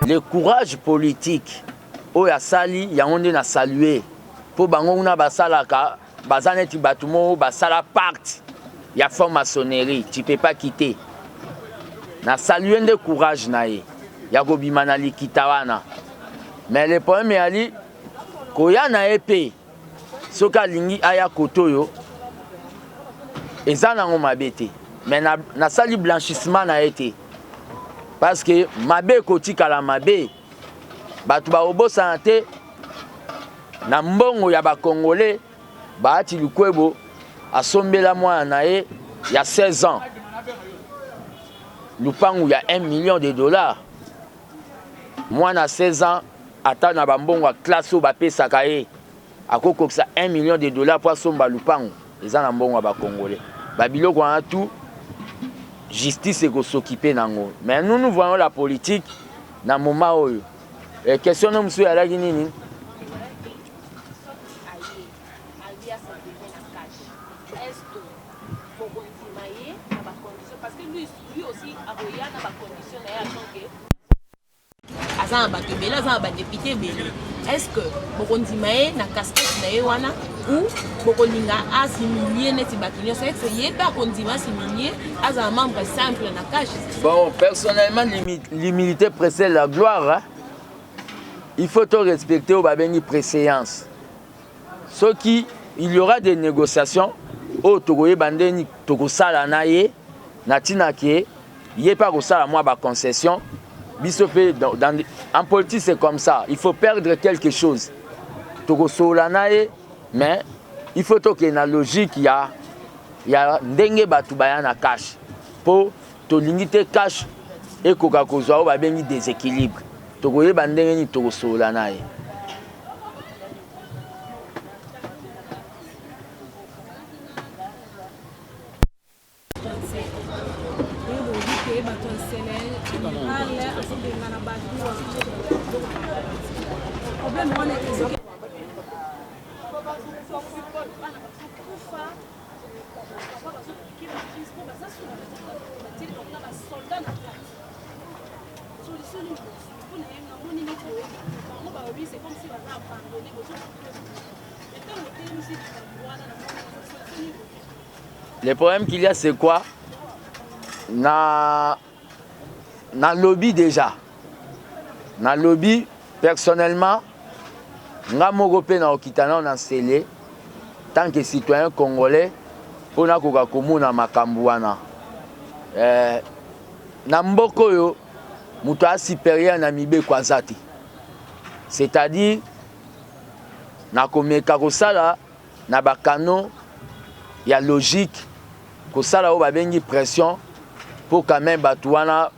Le courage politique oyo asali yango nde na saluer mpo bango kuna basalaka baza neti bato moko basala part ya franc-maçonnerie, tu peux pas quitter. Na saluer nde courage na ye ya kobima na likita wana, mais le problème eyali koya na ye mpe soki alingi aya kote oyo eza nango mabe te, mais nasali blanchissement na ye te parce que mabe ekotikala mabe. Bato bakobosana te na mbongo ya bacongolais Bahati Lukwebo asombela mwana na ye ya 16 ans lupangu ya 1 million de dollars. Mwana 16 ans ata na bambongo ya classe oyo bapesaka ye akokokisa 1 million de dollars mpo asomba lupangu, eza na mbongo ya bacongolais. Babiloko wana tout justice ekosokipe nango, mais nous nous voyons la politique na moment oyo. E question no mosusu ezalaki nini? Aza na bato ebele, aza na badéputés ebele. Est ce que bokondima ye na casquette na ye wana ou bokolinga as'humilie neti bato nyonso? Est ce ye mpe akondima as'humilie, azala membre simple na CACH? Bon, personnellement, l'humilité précède la gloire, hein? Il faut to respecter oyo babengi préséance. Soki il y aura des négociations oyo tokoyeba ndeni tokosala na ye na ntina ke ye mpe akosala mwa baconcession, biso mpe. En politique, c'est comme ça, il faut perdre quelque chose. Tokosolola na ye, mais il faut tokende na logique ya ndenge bato baya na CACH, mpo tolingi te CACH ekoka kozwa oyo babengi déséquilibre. Tokoyeba ndenge nini tokosolola na ye. Bato ya Nsele, amiral azobenga na bato, problème wana ezoki bana bazokufa, papa bazopiquer bacrise mpo baza su batieli bango na basoldat na kati. Solution nini mpona ye? Namoni neti bango balobi c'est comme si baza abandonné, bozo ntango otelemisi likambo wana, namoni solution nini? Le problème qu'il y a, c'est quoi? Na lobby déjà, na lobby personnellement, nga moko mpe na okita nao na Nsele tant que citoyen congolais mpo nakoka komona makambo wana. Na mboka oyo, moto aza supérieur na mibeko aza te, c'est-à-dire nakomeka kosala na bacanaux ya logique, kosala oyo babengi pression mpo quand même bato wana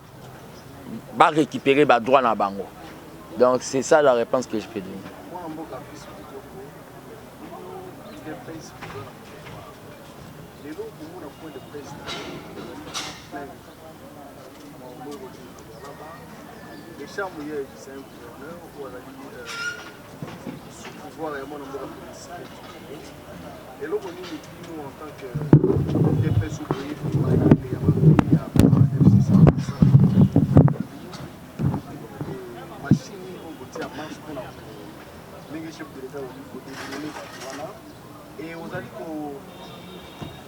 barécupérer badroit na bango. Donc c'est ça la réponse que je peux donner. Mwana mboka Fils Mukoko, UDPS lelo komona point de presse na plein maboko. Richard Muyej, c'est un gouverneur oyo azali sous pouvoir ya mwana mboka Félix Tshisekedi. Eloko nini bino en tant que UDPS oboyebi mayele ya ya FCC kosala machine nini oyo kotia marche mpona ndenge chef de l'État olobi kodéboulonner bato wana? E ozali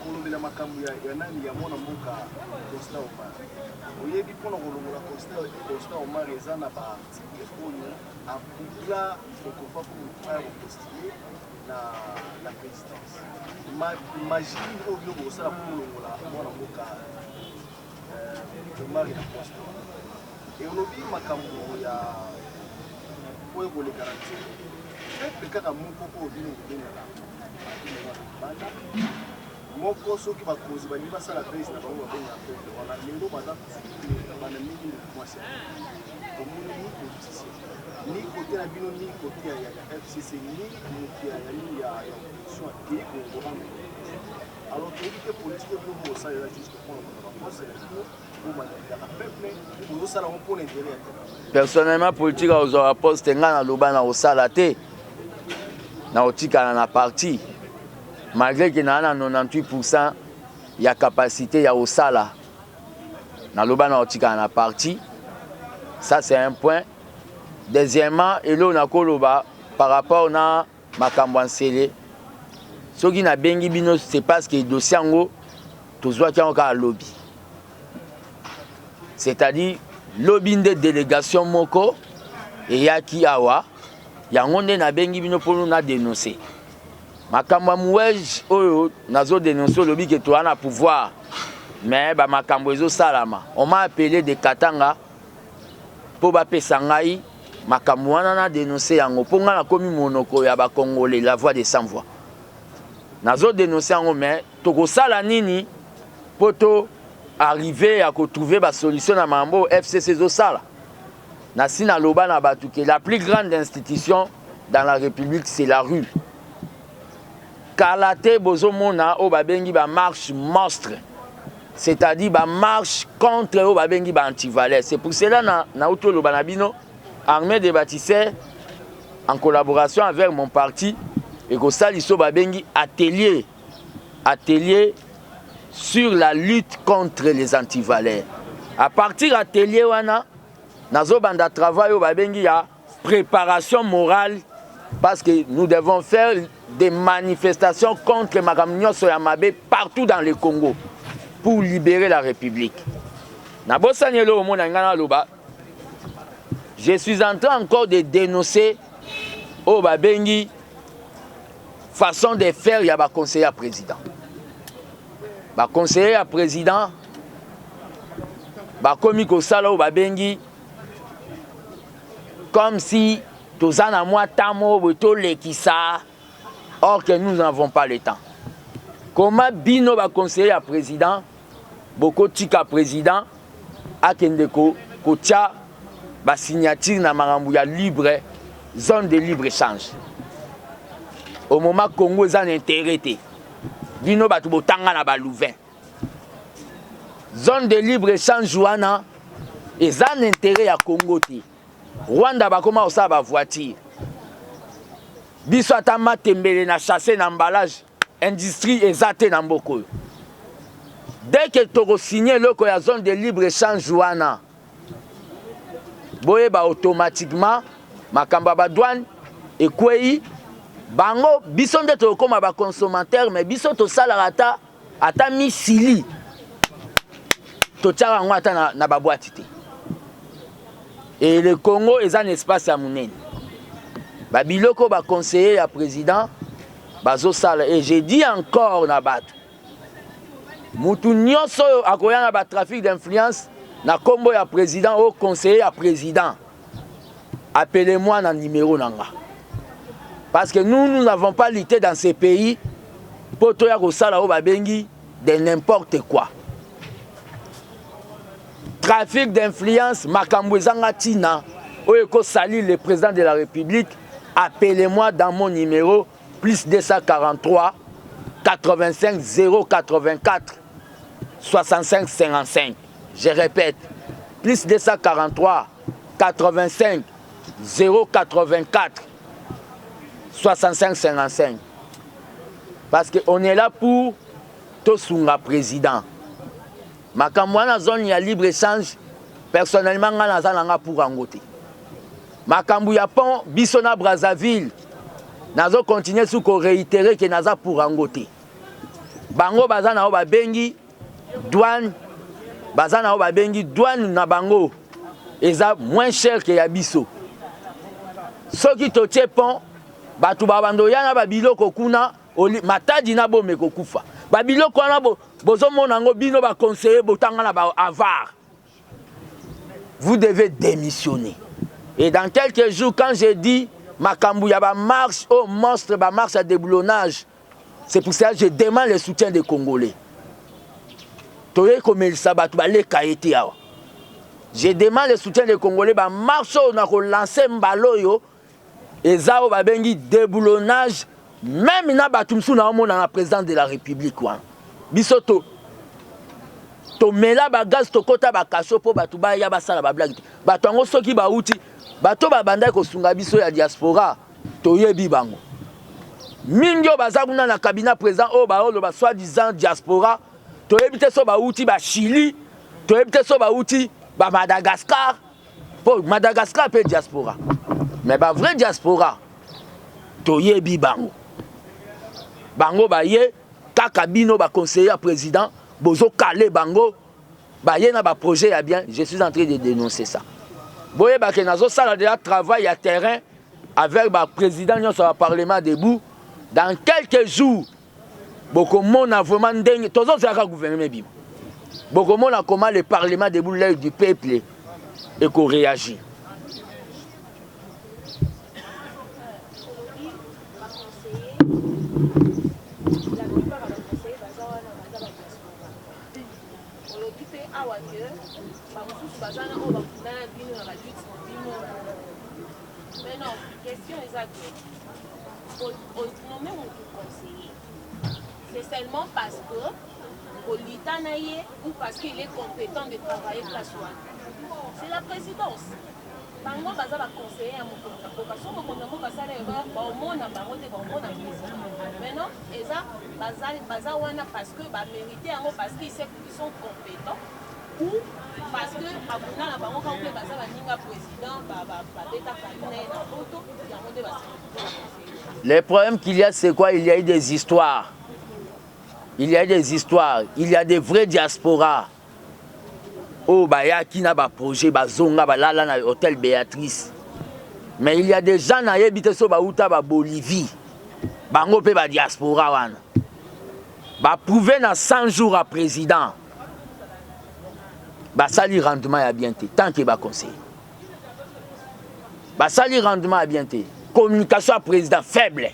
kolobela makambo ya nani, ya mwana mboka Constant Omar. Oyebi mpona kolongola Constant Omar, eza na baarticle oyo abugla Fecofa mpo motu aya kopostuler na présidence. Magie nini oyo bino bokosala mpo kolongola mwana mboka Omar na poste wana? E olobi makambo ya oyo koleka na nzela, peuple kaka moko oyo bino kobengaka banda moko. Soki bakonzi balingi basala base na bango, babengaka peuple wana. Lelo baza bana mingi mwasi, tomoni ni politicien, ni côté na bino, ni côté ya FCC, ni motu ya nini ya opposition akei korendre. Alors toyebi te politique bino bokosalela juste mpona kozwa baposte na bino, bomanipulaka peuple, bozosala yango mpona intérêt ya peuple. Personnellement, politique akozwaka poste, ngai naloba na kosala te, na kotikala na parti malgré ke naa na 98 % ya capacité ya kosala. Naloba na kotikala na parti, ça c'est un point. Deuxièmement, eloko nakoloba par rapport na makambo ya Nsele, soki nabengi bino c'est parce que dossier yango tozwaki yango kaka lobi, c'est-à-dire lobi nde délégation moko eyaki awa. Yango nde nabengi bino mpo na dénoncer makambo ya Mouege oyo nazodénoncer. Olobi ke toza na pouvoir, mais bamakambo ezosalama. On m'a appelé de Katanga mpo bapesa ngai makambo wana na dénoncer yango, mpo ngai nakomi monoko ya Bacongolais, la voix de sans voix. Nazodénoncer yango, mais tokosala nini mpo to arrive ya kotrouver basolution na makambo oyo FCC ezosala? Nasi naloba na bato ke la plus grande institution dans la République, c'est la rue. Kala te bozomona oyo babengi bamarche monstre, c'est-à-dire bamarche contre oyo babengi baantivaleur. C'est pour cela na nauti oloba na bino, Armée des bâtisseurs en collaboration avec mon parti ekosalisa oyo babengi atelier sur la lutte contre les antivaleurs. À partir atelier wana, nazobanda travail oyo babengi ya préparation morale, parce que nous devons faire des manifestations contre makambo nyonso ya mabe partout dans le Congo pour libérer la République. Nabosani eloko omona ngai naloba. Je suis en train encore de dénoncer oyo babengi façon de faire ya baconseiller ya président. Baconseiller ya président bakomi kosala oyo babengi comme si toza na mwa temps moko boye tolekisa, or que nous n'avons pas le temps. Comment bino baconseiller ya président bokotika président akende kotia basignature na makambo ya libre zone de libre échange au moment Congo eza na intérêt te? Bino bato botanga na baLouvain, zone de libre échange wana eza na intérêt ya Congo te. Rwanda bakoma kosala bavoiture, biso ata matembele na chasse na emballage, industrie eza te na mboka oyo. Dès que tokosigne eloko ya zone de libre échange wana, boyeba automatiquement makambo ya badouane ekwei bango. Biso nde tokokóma baconsommateur, mais biso tosalaka ata misili, totiaka yango ata na baboîte te. Et le Congo eza na espace ya monene. Babiloko baconseiller ya président bazosala, et je dis encore na bato, mutu nyonso oyo akoya na batrafic d'influence na nkombo ya président oyo conseiller ya président, appelez-moi na numéro na nga, parce que nous, nous n'avons pas lutté dans ce pays mpo toya kosala oyo babengi de n'importe quoi, trafic d'influence, makambo ezanga ntina oyo ekosali le président de la République. Appelez-moi dans mon numéro plus 243 85 084 65 55. Je répète, plus 243 85 084 65 55, parce que on est là pour tosunga président. Makambo wana, zone ya libre échange, personnellement ngai naza na nga pour yango te. Makambo ya pont biso na Brazzaville, nazocontinuer su koréitérer ke naza pour yango te. Bango baza na oyo babengi douane, baza na oyo babengi douane na bango eza moins cher ke ya biso. Soki totie pont, bato babanda oya na babiloko kuna, Matadi na Boma ekokufa. Babiloko wana bozomona yango, bino baconseiller botanga na baavare, vous devez démissionner. Et dans quelques jours, quand j'ai dit makambo ya bamarche oyo monstre, bamarche ya déboulonnage, c'est pour cela que je demande le soutien des Congolais. Toyei komelisa bato baleka ye te awa. Je demande le soutien des Congolais. Bamarche oyo na kolancer mbala oyo eza oyo babengi déboulonnage, même na bato mosusu naomona na président de la République wana. Biso to tomela bagaz, tokɔta bakaso mpo bato baya basala bablague te. Bato yango soki bauti, bato babandaki kosunga biso ya diaspora, toyebi bango mingi oyo baza kuna na cabinet président, oyo baoloba soi-disant diaspora. Toyebi te so bauti Bachili, toyebi te so bauti Bamadagascar. Po Madagascar pe diaspora. Mais ba vrai diaspora toyebi bango. Bango baye kaka bino ba conseiller ya président bozo kale bango baye na ba projet ya bien. Je suis en train de dénoncer ça. Boyeba ke nazo sala déjà travail ya terrain avec ba président nyonso ya parlement debout. Dans quelques jours bokomona vraiment ndenge tozozela kaka gouvernement ebima, bokomona comment le parlement debout, l'œil du peuple ekoréagir. Olobi mpe awa ke bamosusu baza na oyo bafunda na bino na balutte na bino. Mais non, question eza ke onomme motu conseiller, c'est seulement parce que olita na ye ou parce qu'il est compétent de travailler place wana? C'est la présidence. Bango baza baconseiller ya mokonzi ya mboka. So mokonzi ya mboka asala erreur, baomona bango te, baomona président. Maintenant eza baza wana parce que bamérite yango, parce qu'ils sont compétents ou parce que babunda na bango kaka mpe baza baninga président, babeta famille na ye na poto, yango nde base conseiller? Le problème qu'il y a, c'est quoi? Il y a eu des histoires. Il y a eu des histoires. Il y a des vrais diasporas. Oyo bayaki na baprojet, bazonga, balala na hôtel Béatrice. Mais il y a des gens, nayebi te so bauta ba Bolivie. Bango mpe badiaspora wana baprouve na 100 jours ya président, basali rendement ya bien te. Tant que baconseiller, basali rendement ya bien te. Communication ya président faible.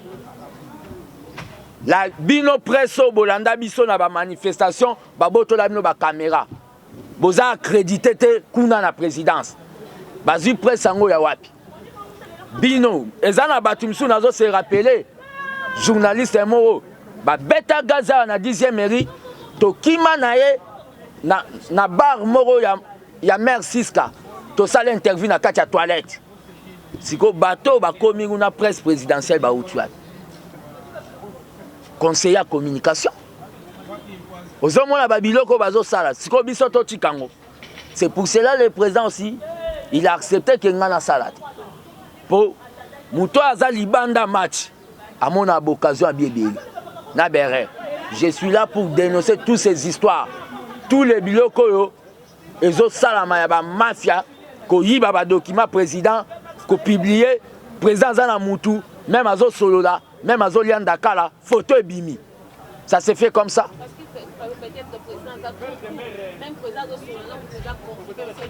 La bino presse oyo bolanda biso na bamanifestation, babotola bino bacaméra, boza accrédité te kuna na présidence. Bazwi presse yango ya wapi? Bino eza na bato mosusu, nazo se rappeler journaliste moko babeta gaz awa na 10e mairie, tokima na ye na bar moko ya mare Siska, tosala interview na kati ya toilette. Sikoyo bato oyo bakomi kuna presse présidentielle bauti wapi? Conseiller ya communication, ozomona babiloko oyo bazosala. Sikoyo biso totika yango. C'est pour cela le président aussi, il a accepté ke ngai nasala te, mpo moto oyo aza libanda match amona baoccasion abi ebele na berere. Je suis là pour dénoncer toutes ces histoires, tous les biloko oyo ezosalama ya bamafia, koyiba badocument président, kopublier président aza na mutu, même azosolola, même azolia ndakala, photo ebimi. Ça se fait comme ça? Parce que peut-être le président aza trop cool. Même président azosolola na moto eza confidentiel,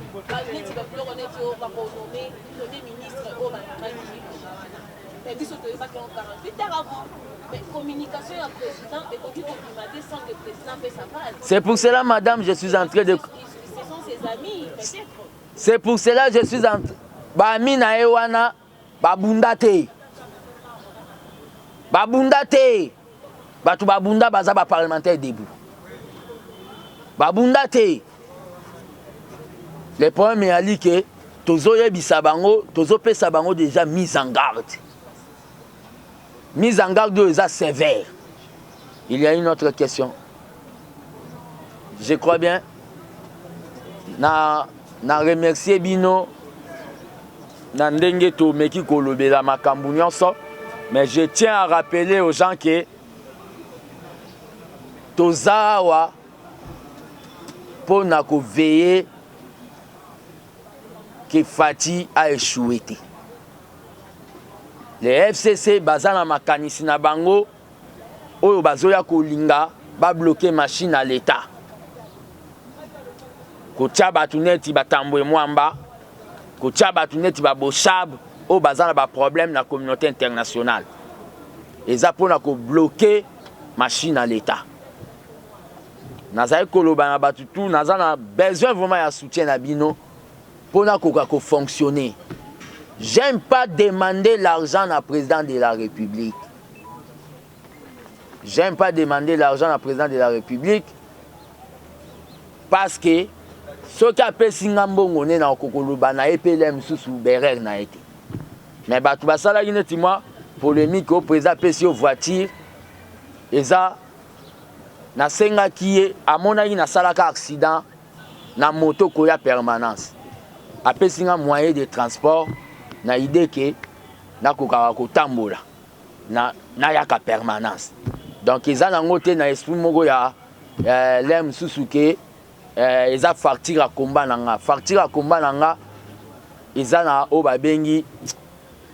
neti babiloko neti oyo bakonome premier ministre oyo banomaki wana, mais biso toyebaki yango 48 heures avant. Mais communication ya président ekoki kobima te sans que président apesa base. C'est pour cela, madame, je suis en train de Ce sont ses amis peut-être. C'est pour cela je suis en baami na ye wana babunda te, babunda te. Bato babunda baza baparlementaire debout, babunda te. Le problème eyali ke tozoyebisa bango, tozopesa bango déjà mise en garde, mise en garde oyo eza sévère. Il y a une autre question, je crois bien. Na remercier bino na ndenge tomeki kolobela makambo nyonso, mais je tiens à rappeler aux gens que toza awa mpo na koveiller ke Fatshi a échoué te. Le FCC baza na makanisi na bango oyo bazoya kolinga babloquer machine à l'État, kotia bato neti batambwe mwamba, kotia bato neti baboshab oyo baza na baproblème na communauté internationale. Eza mpona kobloquer machine à l'État. Nazali koloba na bato tu, naza na besoin vraiment ya soutien na bino mpona koka kofonctionner. J'aime pas demander l'argent na président de la République. J'aime pas demander l'argent na président de la République, parce que soki apesi nga mbongo nde na okokoloba na ye mpe le mosusu berere na ye te. Mais bato basalaki neti mwa polémique oyo président apesi yo voiture. Eza nasengaki ye, amonaki nasalaka accident na moto koya permanence. Apesi nga moyen de transport na idee ke nakokaka kotambola na nayaka permanence. Donc eza nango te na esprit moko ya eh, lere mosusu ke eh, eza facture ya combat na nga. Facture ya combat na nga eza na oyo babengi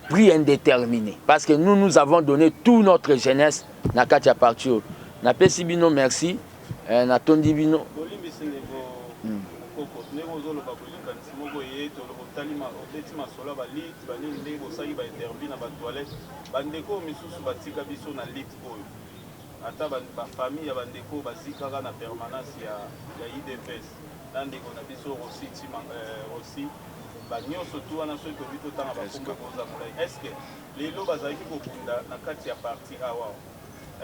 prix indéterminé parce que nous nous avons donné tout notre jeunesse na kati ya parti oyo. Napesi bino merci eh, natondi bino. Bolimbisi ndeko Mukoko, ndenge ozoloba boye likanisi moko eye otali obeti masolo ya ba lutte ba nini ndenge bosali ba interview na ba toilette ba ndeko oyo misusu batika biso na lutte oyo ata ba, ba famille ya ba ndeko oyo bazikaka na permanence ya, ya udps na ndeko na biso Rossy Tshima, eh, Rossy ba nionso tout wana soki tobi totanga ba kombo ekoza molayi est ce que lelo bazalaki kobunda na kati ya parti awa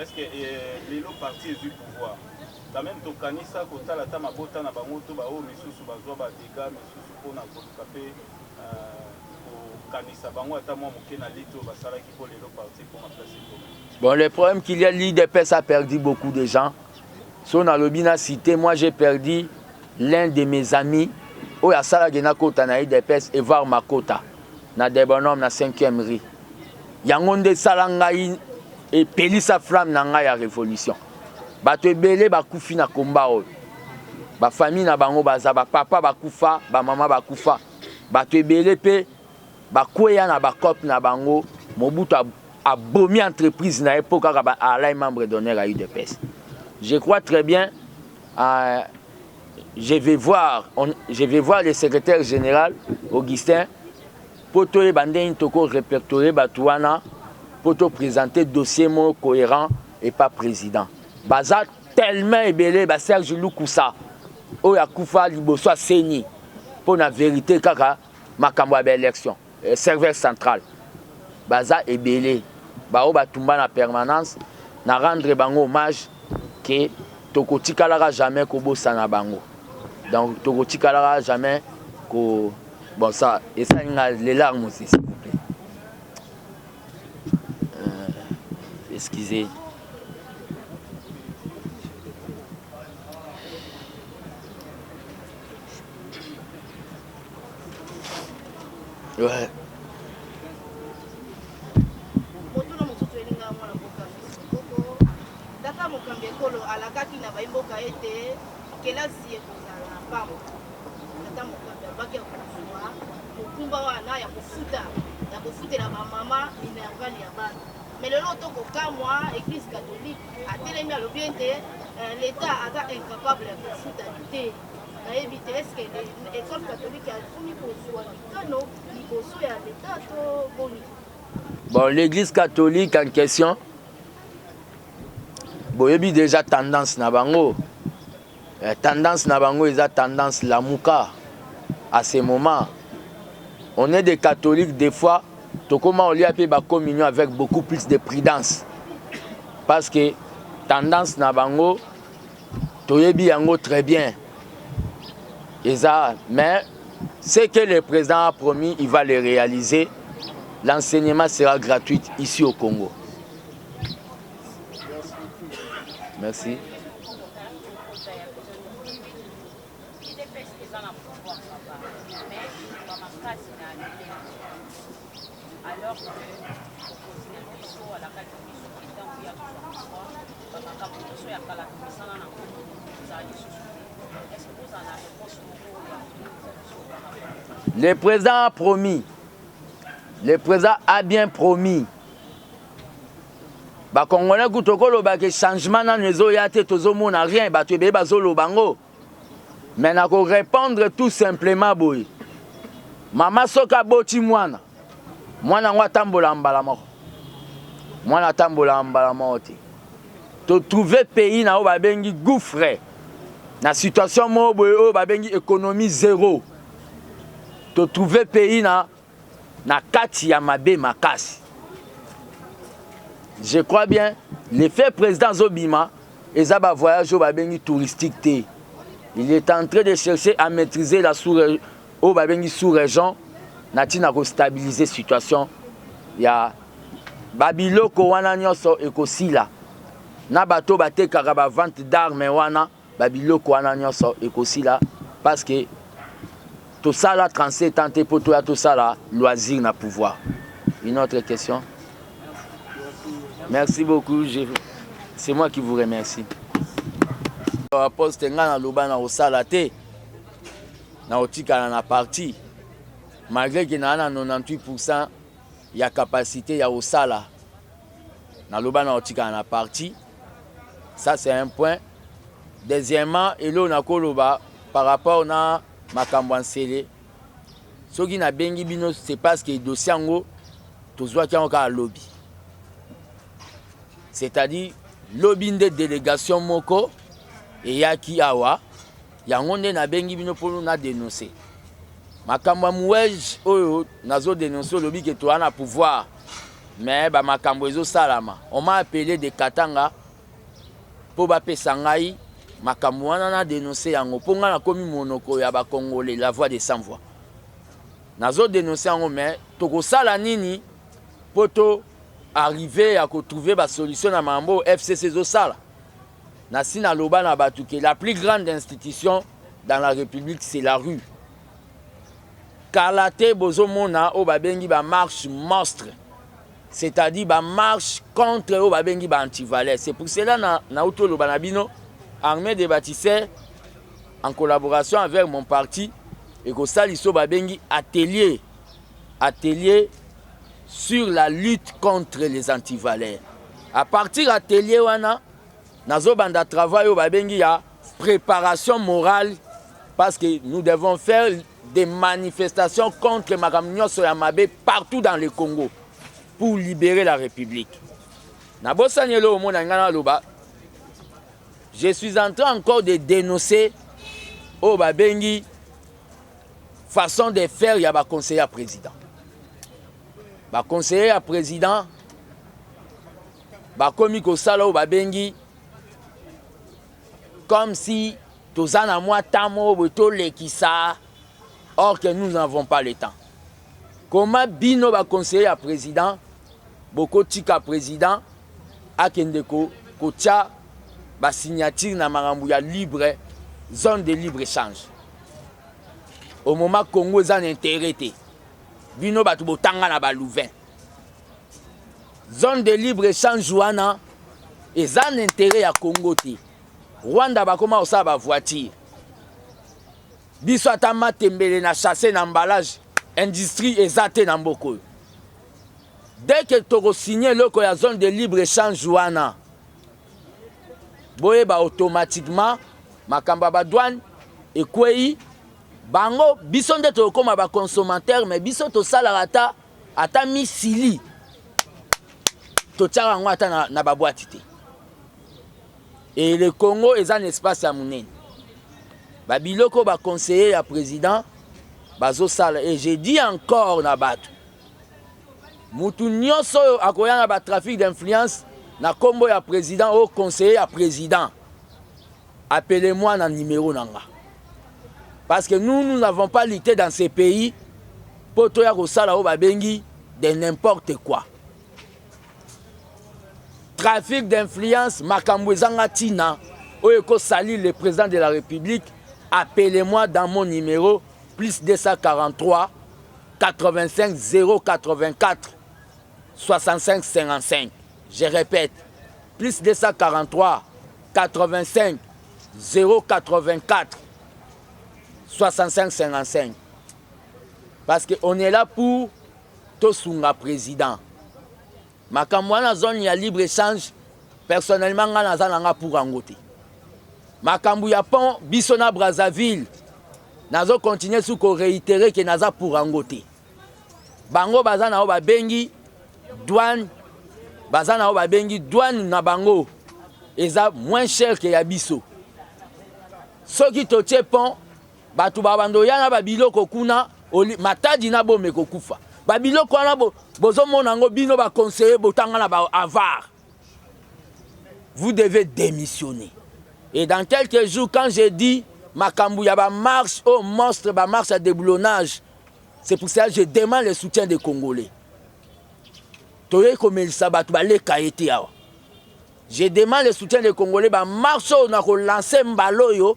Est ce que lelo parti ezui pouvoir quand meme tokanisa kotala ata mabota na bango to ba oyo misusu bazua ba degats misusu pona koluka pe kokanisa bango ata mua moke na lutte oyo basalaki po lelo parti ekoma place ekoma. Bon le problème qu'il y a l'UDPS a perdu beaucoup de gens soki nalobi na cite moi j'ai perdu l'un de mes amis oyo asalaki nakota na UDPS Evar Makota na Debonhomme na 5e rue Yango nde esala ngai epelisa flamme na ngai ya revolution. Bato ebele bakufi na combat oyo. Ba famille na bango baza ba papa bakufa, ba mama bakufa. Bato ebele pe bakweya na ba coop na bango. Mobutu abomi entreprise na ye po kaka ba alai membre d'honneur ya UDPS. Je crois très bien euh, je vais voir on, je vais voir le secrétaire général Augustin Po toyeba ndenge nini toko repertorier batu wana po to presenter dossier moko coherent epa president. Baza tellement ebele ba Serge Lukusa oyo akufa liboso ya ceni po na verite kaka makambo ya ba election serveur central. Baza ebele ba oyo batumba na permanence na rendre bango hommage que tokotikalaka jamais kobosana bango. Donc tokotikalaka jamais ko Bon ça esali nga les larmes aussi s'il vous plaît. Euh, excusez. Ouais. Motuna mosusu elinga mwana mboka Fils Mukoko, tata mokambi ekolo alakaki na bayi mboka ete kelasi ekozala pamba. Tata mokambi alobaki akozua mokumba wana ya kofuta ya kofutela ba mama minerval ya bana. Mais lelo to kokamwa eglise catholique atelemi alobi ete eh, l'etat aza incapable ya kofuta te. Nayebi te est-ce que école catholique akomi kozua mikano liboso ya l'etat to boni? Bon, l'église catholique en question, boyebi déjà tendance na bango. Eh, tendance na bango eza tendance lamuka à ce moment. On est des catholiques des fois tokoma olia pe ba communion avec beaucoup plus de prudence parce que tendance na bango toyebi yango très bien eza mais ce que le président a promis il va le réaliser l'enseignement sera gratuit ici au Congo. Merci. Le président a promis. Le président a bien promis. Ba congolais kutu okoloba ke changement nanu ezoya te tozomona rien bato ebele bazoloba ngo mais nako répondre tout simplement boye mama soki aboti mwana mwana yango atambola mbala moko mwana atambola mbala moko te totrouve pays na oyo babengi gouffre na situation moko boye oyo babengi économie zéro totrouve pays na na kati ya mabe makasi. Je crois bien le fait président azobima eza ba voyage oyo babengi touristique te. Il est en train de chercher à maîtriser la sous oyo babengi sous région na ntina ko stabiliser situation ya babiloko wana nyonso ekosila na bato batekaka ba vente d'armes wana babiloko wana nyonso ekosila parce que. Tosala 37 ans te mpo toya tosala loisir na pouvoir. Une autre question? Merci beaucoup. C'est moi qui vous remercie. Poste nga naloba na kosala te, na kotikala na parti malgré que naa na 98% ya capacité ya kosala, naloba na kotikala na parti. Ça, c'est un point. Deuxièmement, eloko nakoloba par rapport na makambo ya Nsele, soki nabengi bino, c'est parce que dossier yango tozwaki yango kaka lobi, c'est-à-dire lobi nde délégation moko eyaki awa. Yango nde nabengi bino mpo na dénoncer makambo ya Mouege oyo nazodénoncer. Olobi ke toza na pouvoir, mais bamakambo ezosalama. On m'a appelé de Katanga mpo bapesa ngai makambo wana na dénonce yango, mpo ngai nakomi monoko ya Bacongolais, la voix de sans voix. Nazodénonce yango, mais tokosala nini mpo to arrive ya kotrouver basolution na makambo oyo FCC ezosala? Nasi naloba na bato ke la plus grande institution dans la République, c'est la rue. Kala te bozomona oyo babengi bamarche monstre, c'est-à-dire bamarche contre oyo babengi baantivaleur. C'est pour cela na nauti oloba na bino, Armée de Bâtisseurs en collaboration avec mon parti ekosalisa oyo babengi atelier sur la lutte contre les antivaleurs. À partir atelier wana, nazobanda travail oyo babengi ya préparation morale, parce que nous devons faire des manifestations contre makambo nyonso ya mabe partout dans le Congo pour libérer la République. Nabosani eloko omona ngai naloba. Je suis en train encore de dénoncer oyo babengi façon de faire ya baconseiller ya président. Baconseiller ya président bakomi kosala oyo babengi comme si toza na mwa temps moko boye tolekisa, or que nous n'avons pas le temps. Comment bino baconseiller ya président bokotika président akende kotia basignature na makambo ya libre zone de libre échange au moment Congo eza na intérêt te? Bino bato botanga na baLouvain, zone de libre échange wana eza na intérêt ya Congo te. Rwanda bakoma kosala bavoiture, biso ata matembele na sachet na emballage, industrie eza te na mboka oyo. Dès que tokosigne eloko ya zone de libre échange wana, boyeba automatiquement makambo ya badouane ekwei bango. Biso nde tokokóma baconsommateur, mais biso tosalaka ata misili, totiaka yango ata na baboîte te. Et le Congo eza na espace ya monene. Babiloko baconseiller ya président bazosala, et je dis encore na bato, mutu nyonso oyo akoya na batrafic d'influence na nkombo ya président oyo conseiller ya président, appelez-moi na numéro na nga, parce que nous, nous n'avons pas lutté dans ce pays mpo toya kosala oyo babengi de n'importe quoi, trafic d'influence, makambo ezanga ntina oyo ekosali le président de la République. Appelez-moi dans mon numéro plus 243 85 084 65 55. Je répète, plus 243 85 084 65 55, parce que on est là pour tosunga président. Makambo wana, zone ya libre échange, personnellement ngai naza na nga pour yango te. Makambo ya pont biso na Brazzaville, nazocontinue su koréitérer ke naza pour yango te. Bango baza na oyo babengi douane, baza na oyo babengi douane na bango eza moins cher ke ya biso. Soki totie pont, bato babanda oya na babiloko kuna, Matadi na Boma ekokufa. Babiloko wana bozomona yango, bino baconseiller botanga na baavare, vous devez démissionner. Et dans quelques jours, quand j'ai dit makambo ya bamarche oyo monstre, bamarche ya déboulonnage, c'est pour ça que je demande le soutien des Congolais. Toyei komelisa bato baleka ye te awa. Je demande le soutien des Congolais. Bamarche oyo na kolancer mbala oyo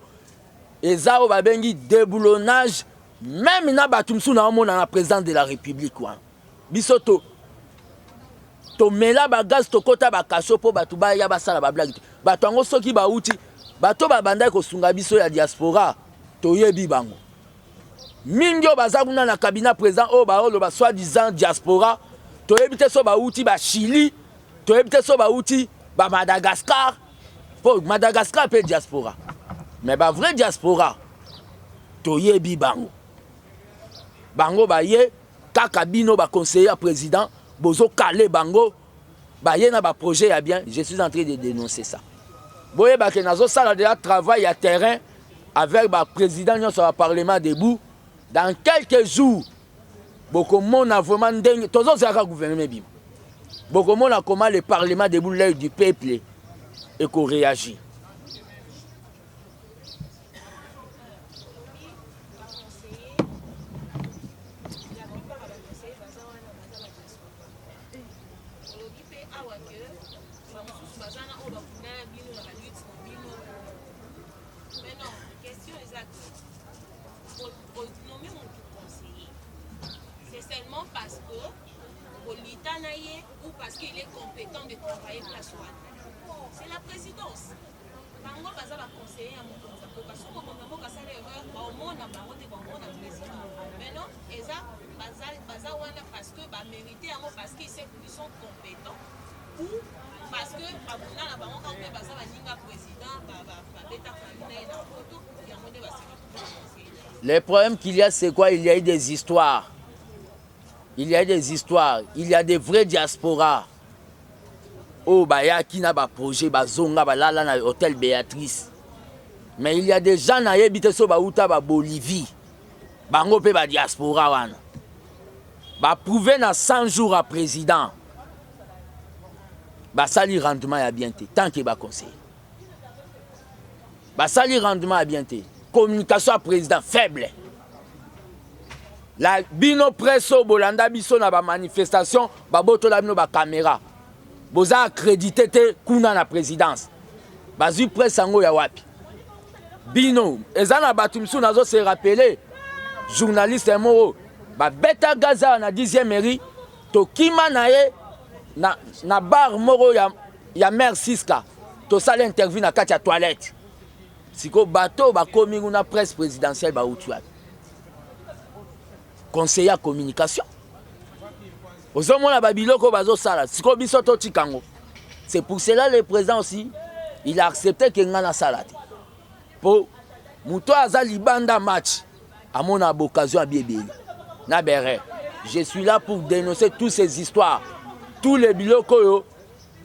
eza oyo babengi déboulonnage. Meme na bato mosusu naomona na président de la république wana, biso to tomela bagaz, tokɔta bakaso mpo bato baya basala bablague te. Bato yango soki bauti, bato babandaki kosunga biso ya diaspora, toyebi bango mingi oyo baza kuna na cabinet président, oyo baoloba soi disant diaspora. Toyebi te so bauti bachili, toyebi te so bauti bamadagascar, mpo Madagascar mpe diaspora. Mais bavrai diaspora, toyebi bango. Bango baye kaka, bino baconseiller ya président bozokale bango, baye na baprojet ya bien. Je suis en train de dénoncer ça. Boyebake nazosala déjà travail ya terrain avec baprésident nyonso ya Parlement debout. Dans quelques jours, bokomona vraiment ndenge tozozalaka gouvernement ebima. Bokomona comment le Parlement debout, l'œil du peuple, ekoréagir. Baconseiller, la plupart ya baconseiller baza wana, baza badiaspora. Olobi mpe awa ke bamosusu baza na oyo bakunda na bino na balutte na bino. Maintenant, question eza ke konommer motu conseiller, c'est seulement parce que kolita na ye ou parce qu'il est compétent de travailler place wana? C'est la présidence. Bango baza baconseiller ya mokonzi ya mboka. Soki mokonzi ya mboka asali erreur, baomona bango te, baomona président. Maintenant, eza baza wana parce que bamérite yango, parce qu'ils sont compétents ou parce que babunda na bango kaka mpe baza baninga président, babeta famille na ye na poto, yango nde basili conseiller? Le problème qu'il y a, c'est quoi? Il y a eu des histoires. Il y a eu des histoires. Il y a des vrais diasporas. Oyo bayaki na baprojet, bazonga, balala na hôtel Béatrice. Mais il y a des gens, nayebi te so bauta babolivie, bango mpe badiaspora wana baprouve na 100 jours ya président, basali rendement ya bien te. Tant ke baconseiller basali rendement ya bien te, communication ya président faible. La bino presse oyo bolanda biso na bamanifestation, babotola bino bacaméra, boza accrédité te kuna na présidence. Bazwi presse yango ya wapi? Bino eza na bato misusu. Nazo se rappeler journaliste moko babeta gaz awa na 10e mairie, tokima na ye na bar moko ya mare Siska, tosala interview na kati ya toilette. Sikoyo bato oyo bakomi kuna presse présidentielle bauti wapi? Conseiller ya communication, ozomona babiloko oyo bazosala. Sikoyo biso totika yango. C'est pour cela, le président aussi, il a accepté ke ngai nasala te, mpo moto oyo aza libanda match amona baoccasion abi ebele na bere. Je suis là pour dénoncer toutes ces histoires, tous les biloko oyo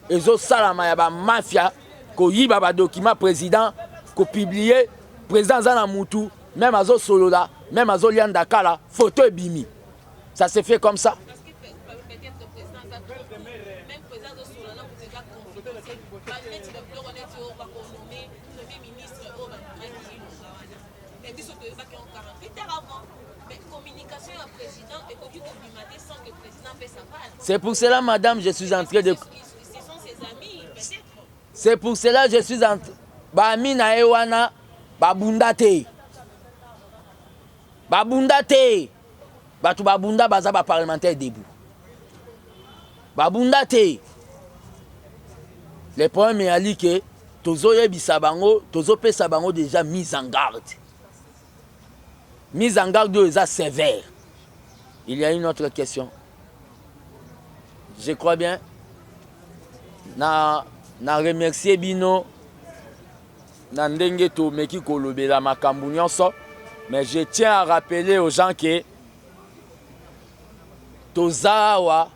ezosalama ya bamafia, koyiba badocument président, kopublier président aza na mutu, même azosolola, même azolia ndakala, photo ebimi. Ça se fait comme ça. Parce que peut-être président aza trop, même président azosolola na moto, eza confidentiel. Neti babiloko neti oyo bakonome premier ministre oyo bandimaki elonga wana, mais biso toyebaki yango 48 heures avant. Mais communication ya président ekoki kobima te sans que président apesa base. C'est pour cela, madame, je suis en train de Ce sont ses amis peut-être. C'est pour cela je suis en baami na ye wana, babunda te, babunda te. Bato babunda baza baparlementaire debout, babunda te. Le problème eyali ke tozoyebisa bango, tozopesa bango déjà mise en garde, mise en garde oyo eza sévère. Il y a une autre question, je crois bien. Na remercier bino na ndenge tomeki kolobela makambo nyonso, mais je tiens à rappeler aux gens que toza awa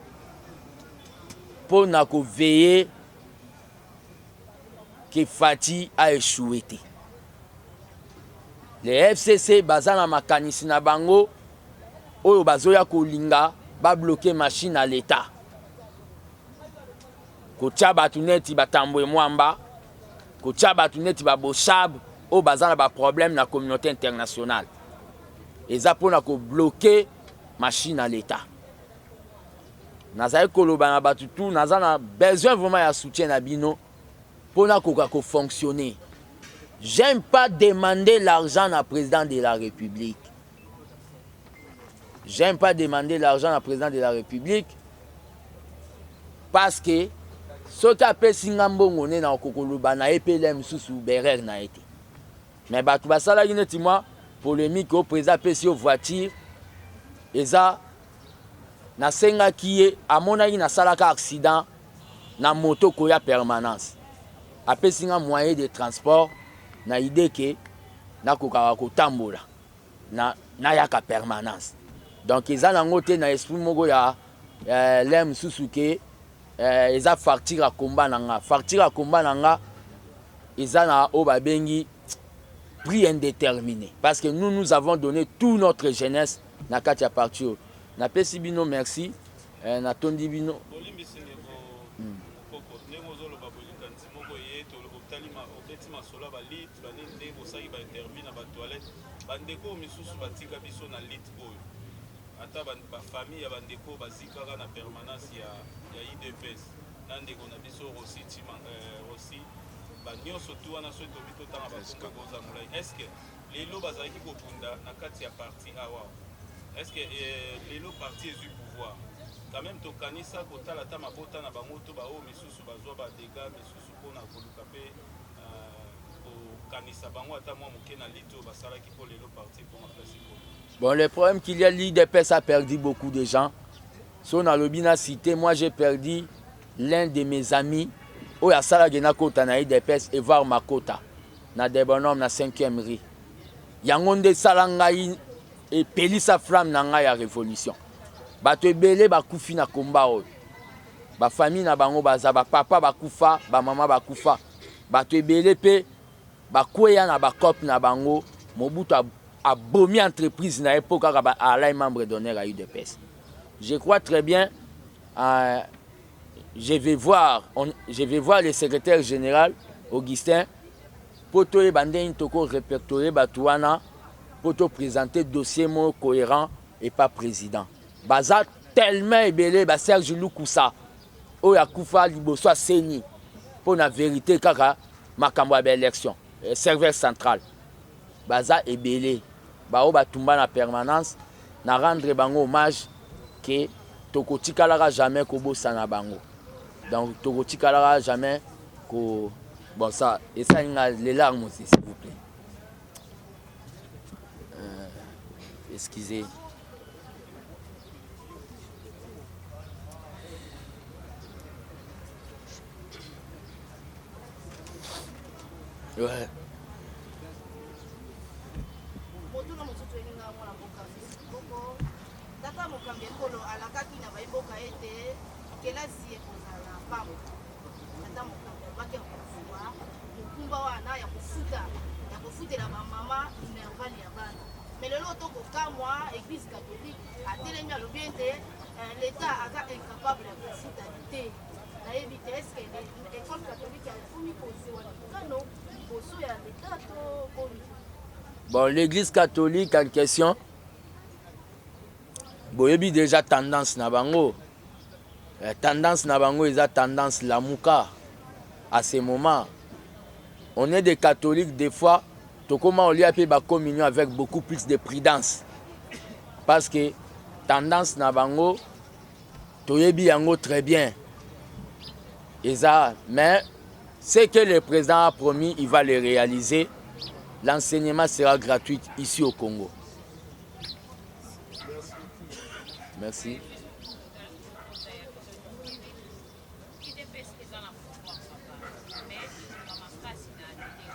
mpo na koveiller ke Fatshi a échoué te. Le FCC baza na makanisi na bango oyo bazoya kolinga babloquer machine à l'État, kotia bato neti batambwe mwamba, kotia bato neti baboshab oyo baza na baproblème na communauté internationale. Eza mpona kobloquer machine à l'État. Nazali koloba na bato tu, naza na besoin vraiment ya soutien na bino mpona koka kofonctionner. J'aime pas demander l'argent na président de la République. J'aime pas demander l'argent na président de la République parce que soki apesi nga mbongo nde nakoki koloba na ye mpe le mosusu berere na ye te. Mais bato basalaki neti mwa polemique oyo président apesi yo voiture eza nasengaki ye amonaki nasalaka accident na moto koya permanence apesi nga moyen de transport na idée ke nakokaka kotambola na nayaka permanence donc eza nango te na esprit moko ya eh, le mosusu ke eh, eza facture ya combat na nga facture ya combat na nga eza na oyo babengi prix indéterminé parce que nous nous avons donné tout notre jeunesse na kati ya parti oyo napesi bino merci eh, natondi bino bolimbisi ndeko mokoko ndenge ozoloba boye likanisi moko eye otali obeti masolo ya balutte banini ndenge bosali bainterview na batoilette bandeko oyo misusu batika biso na lutte oyo ata bafamille ya bandeko bazikaka na permanence ya UDPS na ndeko na biso Rossy Rossy banyonso tu wana soki tobi totanga bakombo ekozala molai est ce que lelo bazalaki kobunda na kati ya parti awa est ce que lelo parti ezwi pouvoir quand même tokanisa kotala ata mabota na bango to baoyo misusu bazwa badégâts misusu mpona koluka mpe kokanisa bango ata mwa moke na lutte oyo basalaki mpo lelo parti ekoma place ekoma. Bon, le problème qu'il y a, l'UDPS a perdu beaucoup de gens. So nalobi na cité, moi j'ai perdu l'un de mes amis oyo asalaki nakota na UDPS et voir makota na Debonhomme na 5e rue. Yango nde esala ngai epelisa flamme na ngai ya révolution. Bato ebele bakufi na komba oyo. Bafamille na bango baza bapapa bakufa, bamama bakufa. Bato ebele mpe bakweya na bacope na bango. Mobutu abomi entreprise na ye mpo kaka ba alai membre d'honneur ya UDPS. Je crois très bien je vais voir le secrétaire général Augustin mpo toyeba ndenge toko répertorier bato wana mpo toprésenter dossier moko cohérent et pas président. Baza tellement ebele ba Serge Lukusa oyo akufa liboso aseni mpo na vérité kaka makambo ya baélection serveur central baza ebele bao batumba na permanence na rendre bango hommage ke tokotikalaka jamais kobosana bango donc tokotikalaka jamais ko bon ça esali nga les larmes aussi s'il vous plaît excusez. Ouais. Motuna mosusu elinga mwana mboka moko tata mokambi ekolo alakaki na bayimboka ete kelasi ekozala pamba. Tata mokambi alobaki ya kozwa mokumba wana ya kofuta ya kofutela bamama minerval ya bana mais lelo tokokamwa église catholique atelemi alobi ete l'état aza incapable ya kofuta te. Nayebi te est-ce que école catholique akomi kozwa mikano liboso ya l'état to boni? Bon, l'église catholique en question, boyebi déjà tendance na bango. Tendance na bango eza tendance lamuka. À ce moment, on est des catholiques des fois, tokoma olia pe ba communion avec beaucoup plus de prudence. Parce que tendance na bango, toyebi yango très bien. Eza, mais ce que le président a promis, il va le réaliser. L'enseignement sera gratuit ici au Congo. Merci. UDPS eza na pouvoir papa mais ezoba makasi na atelier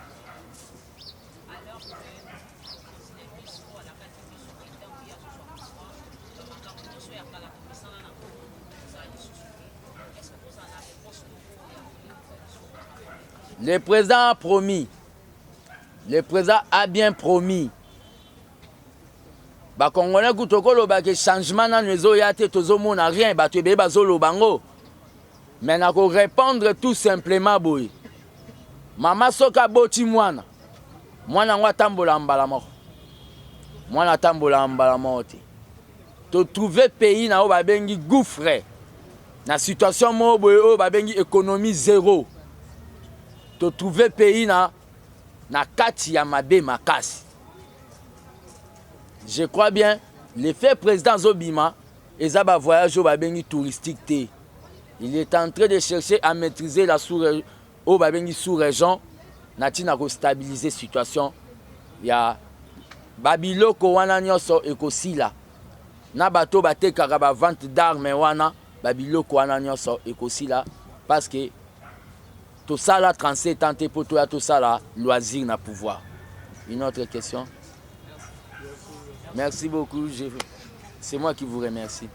alors que mokonzi na biso alakaki biso ke ntango ye azozwa pouvoir bamakambo nyonso ya kala tomesana na ngo kozala lisusu te. Est ce que kozala na réponse moko ya koyebisa biso? Le président a promis. Le président a bien promis. Bakongolais kutu tokoloba ke changement nanu ezoya te, tozomona rien, bato ebele bazoloba ngo. Mais nako répondre tout simplement boye. Mama soki aboti mwana, mwana yango atambola mbala moko. Mwana atambola mbala moko te. Totrouve pays na oyo babengi gouffre. Na situation moko boye oyo babengi économie zéro. Totrouve pays na kati ya mabe makasi. Je crois bien, Le fait président azobima eza ba voyage oyo babengi touristique te. Il est en train de chercher à maîtriser la sous oyo babengi sous région na ntina kostabiliser situation ya babiloko wana nyonso ekosila na bato batekaka ba vente d'armes wana, babiloko wana nyonso ekosila parce que tosala 37 ans te mpo toya tosala loisir na pouvoir. Une autre question? Merci beaucoup. C'est moi qui vous remercie.